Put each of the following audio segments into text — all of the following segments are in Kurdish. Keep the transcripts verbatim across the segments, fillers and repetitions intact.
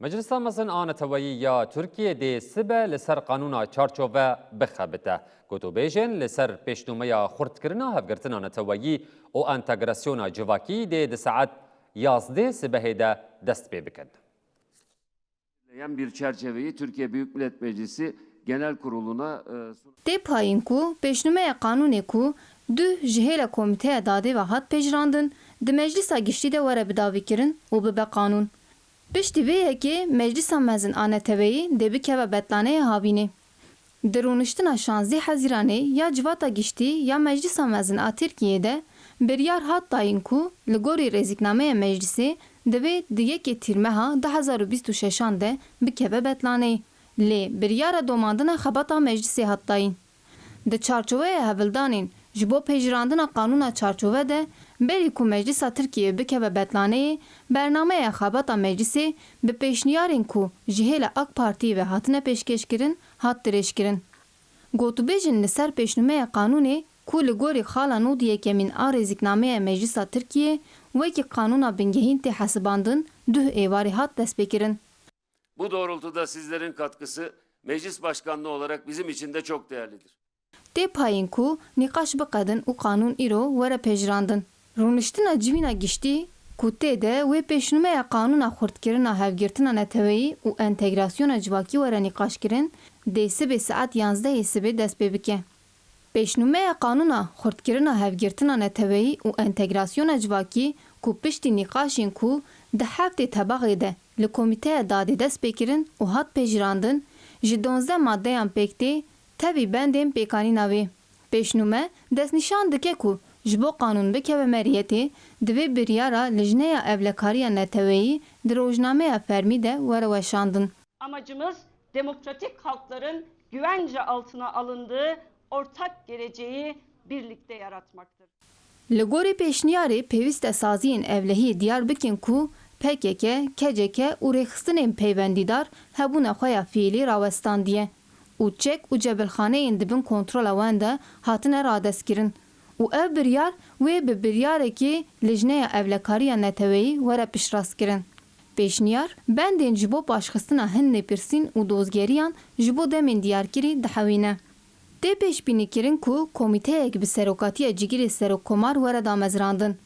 Meclisa Mezin a Neteweyî ya Tirkiyê dê sibe li ser qanûna çarçove bixebite. Gotûbêjên li ser pêşnûmeya xurtkirina hevgirtina neteweyî û entegrasyona civakî dê di saet yazdeh sibehê de dest pê bikin. Yan bir çerçeveyi Türkiye Büyük Millet Meclisi Genel Kurulu'na, e, sun- Tê payîn ku pêşnûmeya qanûnê ku duh ji hêla Komîteya Dadê ve hat pejirandin, di Meclisa Giştî de were bidawîkirin û bibe qanûn. Piştî vê yekê Meclisa Mezin a Neteweyî dê bikeve betlaneyê havînê. Di rûniştina şazdeh Hezîranê ya Civata Giştî ya Meclisa Mezin a Tirkiyeyê de biryar hat dayîn ku li gorî rêzîknameya Meclisê divê di yekê Tîrmeha du hezar û bîst û şeşan de bikeve betlaneyê. Lê biryara domandina xebata Meclisê hat dayîn. Di çarçoveya hevildanên ji bo pejirandina qanûna çarçove de, berî ku Meclisa Tirkiyeyê bikeve betlaneyê, bernameya xebata Meclisê bi pêşniyarên ku ji hêla AK Partiyê ve hatine pêşkêşkirin, hat dirêjkirin. Gotûbêjên li ser pêşnûmeya qanûnê ku li gorî xala nod yekemîn a rêzîknameya Meclisa Tirkiyeyê wekî qanûna bingehîn tê hesibandin, duh êvarî hat destpêkirin. Bu doğrultuda sizlerin katkısı Meclis Başkanlığı olarak bizim için de çok değerlidir. Tê payîn ku nîqaş biqedin û qanûn îro were pejirandin. Rûniştina Civîna Giştî ku tê de wê pêşnûmeya qanûna xurtkirina hevgirtina neteweyî û entegrasyona civakî were nîqaşkirin, dê sibê saet yanzdehê sibê dest pê bike. Pêşnûmeya qanûna xurtkirina hevgirtina neteweyî û entegrasyona civakî ku piştî nîqaşên ku di heftê tebaxê de li Komîteya Dadê dest pê kirin û hat pejirandin, ji duwazdeh maddeyan pêk tê, tevî bendên pêkanîna vê. Pêşnûme destnîşan dike ku ji bo qanûn bikeve meriyetê, divê biryara Lijneya Ewlekariya Neteweyî di rojnameya fermî de were weşandin. Amacımız demokratik halkların güvence altına alındığı ortak geleceği birlikte yaratmaktır. Li gorî pêşniyarê pêwîst e saziyên ewlehiyê diyar bikin ku P K K, K C K û rêxistinên peywendîdar hebûna xwe ya fiîlî rawestandiye û çek û cebilxaneyên di bin kontrola wan de hatine radestkirin û ev biryar wê bi biryarekê Lijneya Ewlekariya Neteweyî were piştrastkirin. Pêşniyar, bendên ji bo paşxistina hin lêpirsîn û dozgeriyan ji bo demên diyarkirî dihewîne. Tê pêşbînîkirin ku komîteyek bi serokatiya cigirê Serokkomar were damezrandin,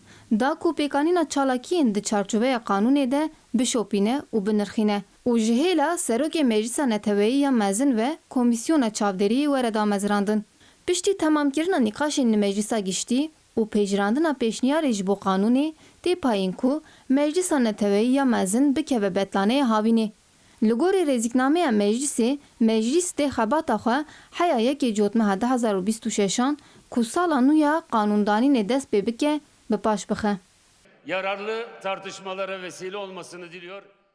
da ku pêkanîna çalakiyên di çarçoveya qanûnê de bişopîne û binirxîne û ji hêla Serokê Meclisa Neteweyî ya Mezin ve Komîsyona Çavdêriyê were damezrandin. Piştî temamkirina nîqaşên li Meclisa Giştî û pejirandina pêşniyarê ji bo qanûnê, tê payîn ku Meclisa Neteweyî ya Mezin bikeve betlaneyê havînê. Li gorî rêzîknameya Meclîsê, Meclîs dê xebata xwe heya yekê Cotmeha du hezar û bîst û şeşan ku sala nû ya qanûndanînê dest pê bike, bi paş bixe. Yararlı tartışmalara vesile olmasını diliyor.